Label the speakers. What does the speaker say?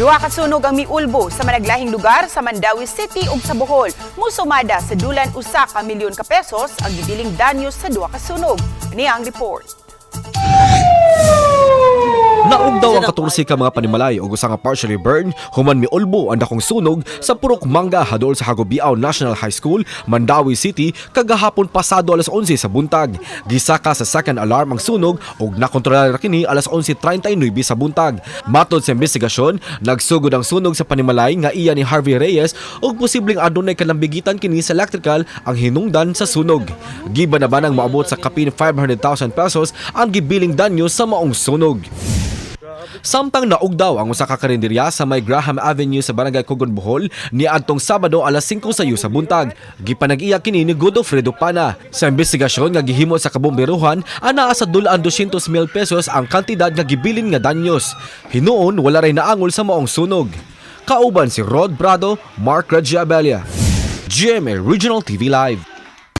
Speaker 1: Duha ka sunog ang miulbo sa managlahing lugar sa Mandaue City ug sa Bohol. Musumada sa dulan 1 ka milyon ka pesos ang gibiling danyo sa duha ka sunog. Niya ang report.
Speaker 2: Naog daw ang 14 ka mga panimalay ug usa ka partially burn human miulbo ang dakong sunog sa Purok Mangga hadol sa Hagobiao National High School, Mandaue City kagahapon pasado alas 11 sa buntag. Gisaka sa second alarm ang sunog ug nakontrolar ra kini alas 11:39 sa buntag. Matod sa investigasyon, nagsugod ang sunog sa panimalay nga iya ni Harvey Reyes ug posibleng adunay kalambigitan kini sa electrical ang hinungdan sa sunog. Giba na ba nang moabot sa kapin 500,000 pesos ang gibiling danyo sa maong sunog. Samtang naug daw ang usa ka karinderya sa may Graham Avenue sa Barangay Cogon, Bohol niadtong Sabado alas 5 sayo sa buntag. Gipanag-iya kini ni Godofredo Pana. Sa investigasyon nga gihimo sa kabomberuhan, anaa sa dulaan 200 mil pesos ang kantidad nga gibilin nga danyos. Hinuon wala ray naangol sa maong sunog. Kauban si Rod Brado, Mark Regia Abelia. GMA Regional TV Live.